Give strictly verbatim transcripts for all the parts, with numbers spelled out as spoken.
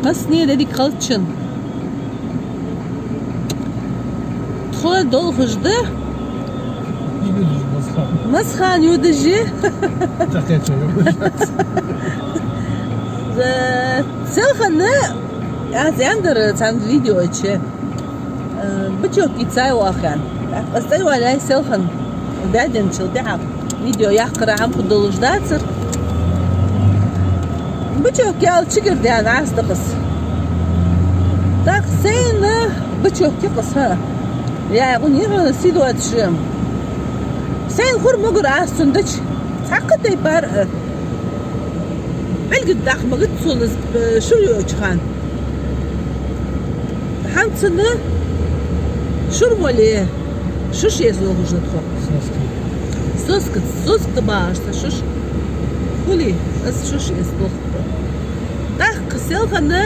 Массане а деррига хилча. Тхо долхаш да. Масхан юдажи. Э, селхана, аз аьннадар цхьан видео чу. Э, бычок йицай вахана. Аз цӀай валяй селхана. Баьденчул тӀехьа видео яккхара хӀама хургдолаш дацар. Бычок яла чигара даьнна Ӏаьстахас. ТӀаккха сайна бычок кхихьас, хӀа. Я гӀуни хьона сидоацаш. Сайна хур могар аз цунна дича. Цхьаккха тайпара, э, пӀелгаш даха магац цунна, э, шура йоацача хана. ХӀанз цунна шура моле, шуш эца лохаш да тхо. Соска. Соска, соска багӀаш да шуш. Хулий, аз шуш эца лох. ТӀаккха селхана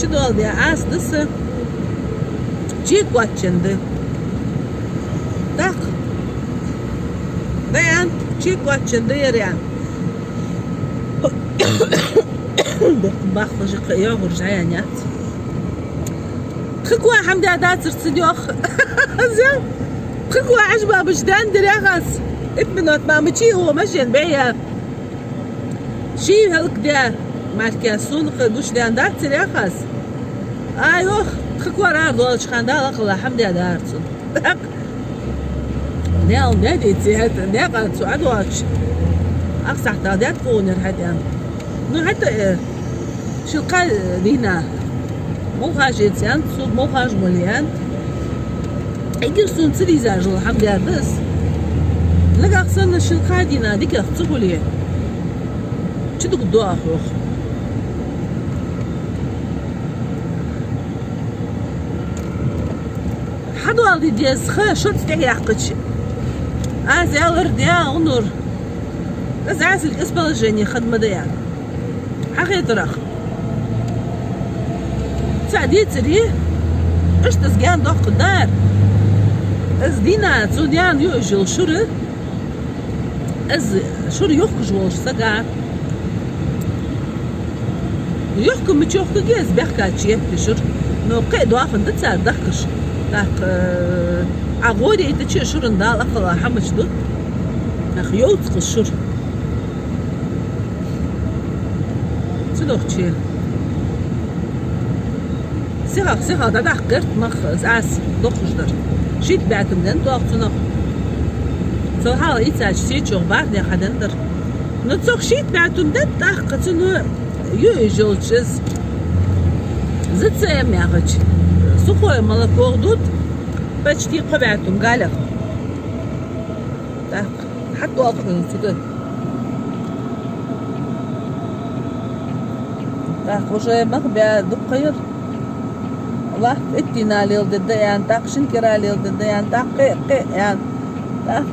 чудоаладаь Ӏаса да са, чекхоаччан да. ТӀаккха, да аьнна, чекхоаччан да ер аьнна. Баккхажи кхы йоагӀараш Ӏаян яц. Тха коа хӀама даь дацар цун йоах. Зел. Тха коа Ӏаж бабаш даьнна диряхас. Итт минот ма мичи ва машен бея. Ший хӀалакдаь, маркя сона кхы гуш даьнна дацар яхас. А йоах, тха коа ара доалача хана Дала акхалла хӀама даь дар цун. ТӀаккха Нел, не дийци хӀета, некъан цу ӀадоагӀача. Ах сахьтал дет къонар хьатӀен. Ну, хӀета, э, шилкха, э, дийна. Мулхаш эцян, цу мулхаш молиян. Эггара сона ца дийзаш дола хӀама даьр да из. Нагахь санна шилкха дийна дикагӀа ца хуле, чу дуг доах йоах. Хьадоаладе деза ха шуца тӀехьаяьккхача. Аз аьлар, дӀа, гӀунур. Из Ӏасилг из положени хинна ма да аьнна. Хьахетарах. Цхьа дийцари, иштта из гаьна доаккхадар. Из дийна цу даьна юаш йола шура. Из шура йохкаш волаш сага. Йохка ма чохкаге из бехкача етта шура. Но кхы а доахан да цар дахкаш. ТӀаккха, э, Ӏа гӀорайта чу шуран Дала акхалла хӀамаш ду. ТӀаккха йовцкъа шура. Цудухьа чу. Сихагӏа, сихагӏа дӏадахка гӏерт мах, аз дохуш дар. Шийтта бӏаь тум денна доагӏа цунах. Цул хьалха ийцача сечох бархӏе хьаденна дар. Ну, цох шийтта бӏаь тум денна, тӏаккха цунна юаш йолча из. Зацаем яхача. Сухое молоко дут, почти кхо бӏаь тум галех. Так, хьатӏадоаллаш хьона цу тӏа. Так, уже мах бӏаь дукха яр. Латта итт дийнахьа леладе да аьнна, тӏаккха шин кӏира леладе да аьнна, тӏаккха кхе, кхе аьнна. Так,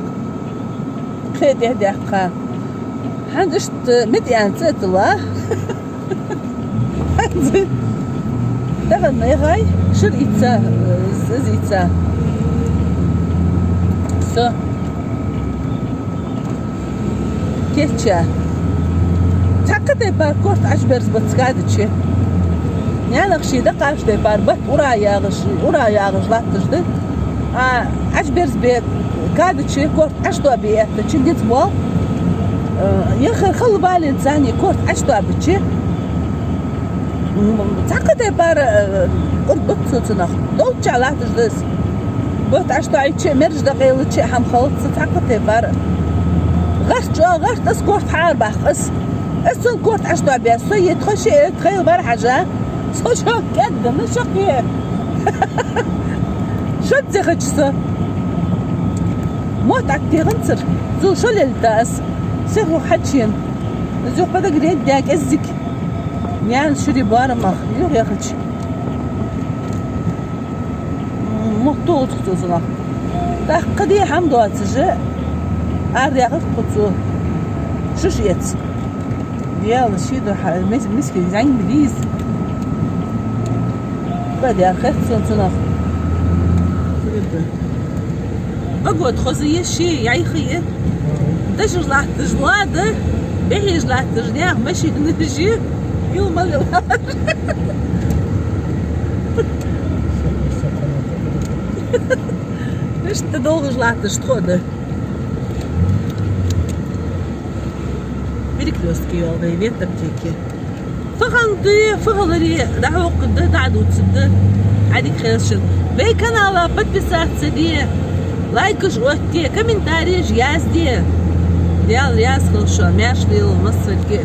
кхе тӏехьа даьккха. Хьанз иштта мит аьнна ца тилла. Тахан яхай, шура ийца, из ийца. Со. Кеча. Цхьаккха тайпара корта ӏочуберзабац кадаче. Наьнах ший дакъаш тайпара бат ура ягӏаш, ура ягӏаш латташ да. А ӏочуберзабе кадаче корта ӏочудоабе эттача низ боал. Э, яхар хала бален царни корта ӏочудоабаче. М, цхьаккха тайпара, э, къурд бац цо цунах. Долчча латташ да из. Бат ӏочудоайча, мераж дакъаелча, хӏама хилац цхьаккха тайпара. Гӏарт чӏоагӏа гӏарт, из корта хьарабаккха из. Из цун корта ӏочудоабе, со е тхо ши, э, тхайла бар хьажа. Со шо кӏеддана шо кхе. Шо зе хача со. Мотт ӏаттегӏанцар. Цу шо лелта аз. Сехьо хьачен. Из юха подогреть даь кӏеззиг. Наьна шури боарамах. Юха яхача. Мотт тулуцах цу зулах. Тӏаккха ди хӏама доацаш, ара яхар кху цу. Шуш эц. Дела, ши ду хьа, мис-, миски зӏамига дийз. Ба дер хет цун цунах. Погода хоза я, ши яйха я. Дашаш латташ лада, бехьеш латташ дяхь машинаш я. Юл мел йолаш. Иштта долгаш латташ тхо да. Перекрёстке йола вай ветаптеке. Фу хиннад, фу хилар, дӀахьокхаргда, дӀадувцаргда. Ӏадика хийлача. Вай канала подписаться де, лайкаш оттаде, комментареш язде. Даьла раьза хилва шоана, маьрша лела массарга.